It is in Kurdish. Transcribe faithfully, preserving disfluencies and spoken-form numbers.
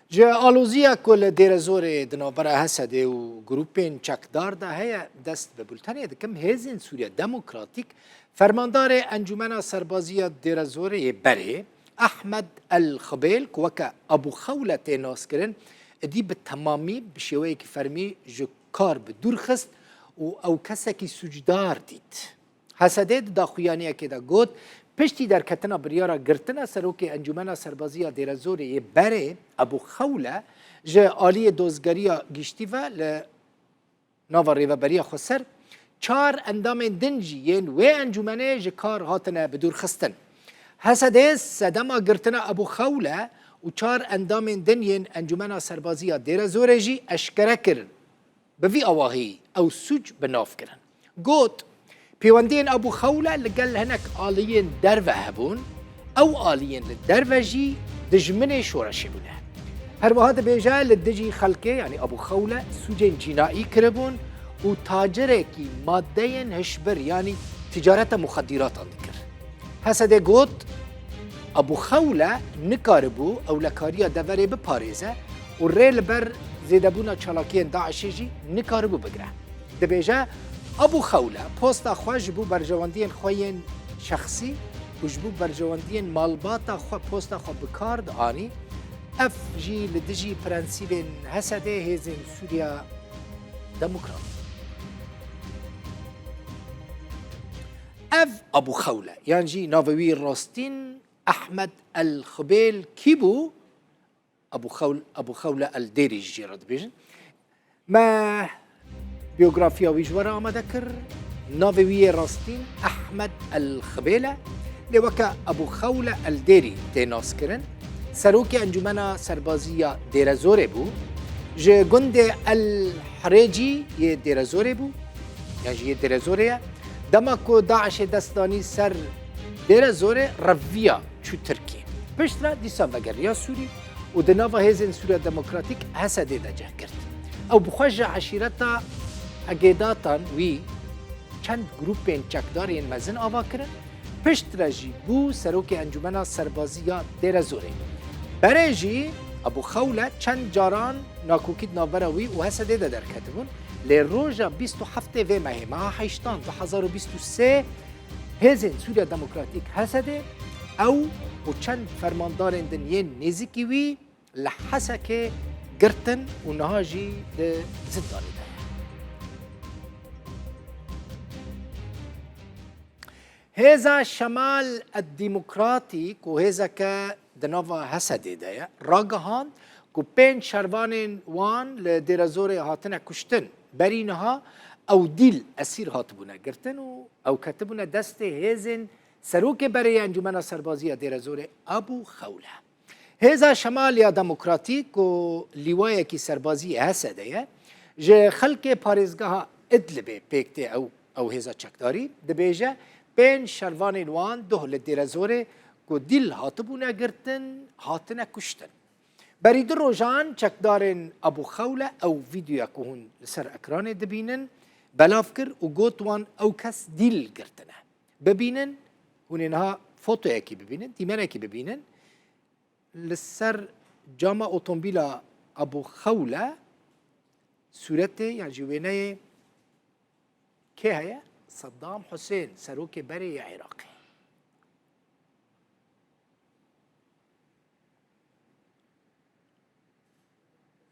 Ji aloziya ku li Dêrezorê di navbera H S D û grûpên çekdar de heye, dest bi bultenê dikim. Hêzên Sûriya Demokratîk, fermandarê Encûmena Serbaziya Dêrezorê yê berê, Ahmed El Xibêl, ku weke Abu Xewle tê naskirin, êdî bi temamî, bi şêweyekî fermî ji kar bi dûr xist û ew kesekî sûcdar dît. H S D di daxuyaniyekê de got, piştî derketina biryara girtina serokê Encûmena Serbaziya Dêrezorê yê berê Ebû Xewle ji aliyê dozgeriya giştî ve li nava rêveberiya xweser çar endamên din jî yên wê encûmenê ji kar hatine bidûrxistin. H S D sedema girtina Ebû Xewle û çar endamên din yên Encûmena Serbaziya Dêrezorê jî eşkere kir. Bi vî awahî ew sûc bi nav kirin. Got, pêwendiyên Ebû Xewle li gel hinek aliyên derve hebûn, ew aliyên li derve jî dijminê şoreşê bûne. Her wiha dibêje, li dijî xelkê, yanî Ebû Xewle, sûcên cînaî kiribûn û tacirekî madeyên hişbir, yanî ticareta muxedîratan dikir. H S D got, Ebû Xewle nikaribû ewlekariya deverê biparêze û rê li ber zêdebûna çalakiyên DAIŞê jî nikaribû bigire. Dibêje, Ebû Xewle posta xwe ji bo berjewendiyên xwe yên şexsî û ji bo berjewendiyên malbata xwe posta xwe bi kar dianî. Ev jî li dijî prensîbên H S D, Hêzên Sûriya Demokrat. Ev Ebû Xewle, yan jî navê wî rastîn Ehmed El Xibêl kî bû? Ebû Xewl-, Ebû Xewle El Dêrî jî jê re dibêjin. Me biyografiya wî ji we re amade kir. Navê wî yê rastîn Ehmed El Xibêl e. Lê weke Ebû Xewle El Dêrî tê naskirin. Serokê Encûmena Serbazî ya Dêrezorê bû. Ji gundê El Herêcî yê Dêrezorê bû. Yan jî yê Dêrezorê ye. Dema ku DAIŞê dest danî ser Dêrezorê, reviya çû Tirkiyê. Piştre dîsa vegeriya Sûrî û di nava Hêzên Sûriya Demokratîk, H S D, de cih girt. Ew bi xwe ji eşîreta Egêdatan wî çend grûpên çekdar yên mezin ava kirin, piştre jî bû serokê Encûmena Serbazî ya Dêrezorê. Berê jî Ebû Xewle çend caran nakokî di navbera wî û H S D de derketibûn, lê roja bîst û heftê vê mehê, meha heştan du hezar û bîst û sê, Hêzên Sûriya Demokratîk, H S D, ew û çend fermandarên din yên nêzîkî wî li Hesekê girtin û niha jî di zindanê de ye. Hêza Şemal Demokratî ku hêzeke di nava H S D de ye, ragihand ku pênc şervanên wan li Dêrezorê hatine kuştin. Berî niha ew dîl esîr hatibûne girtin û ew ketibûne destê hêzên serokê berê ya Encûmena Serbazî ya Dêrezorê Ebû Xewle. Hêza Şemal ya Demokratîk ku lîwayekî serbazî yê H S D ye, ji xelkê parêzgeha Idlibê pêk tê ew, ew hêza çekdarî, dibêje, pênc şervanên wan duh li Dêrezorê ku dîl hatibûne girtin, hatine kuştin. Berî du rojan çekdarên Ebû Xewle ew vîdeoya ku hûn li ser ekranê dibînin, belav kir û got wan ew kes dîl girtine. Bibînin, hûn ê niha fotoyekî bibînin, dîmenekî bibînin. Li ser cama otomobîla Ebû Xewle sûretê yan jî wêneyê kê heye? Seddam Husên, serokê berê ya Iraqê.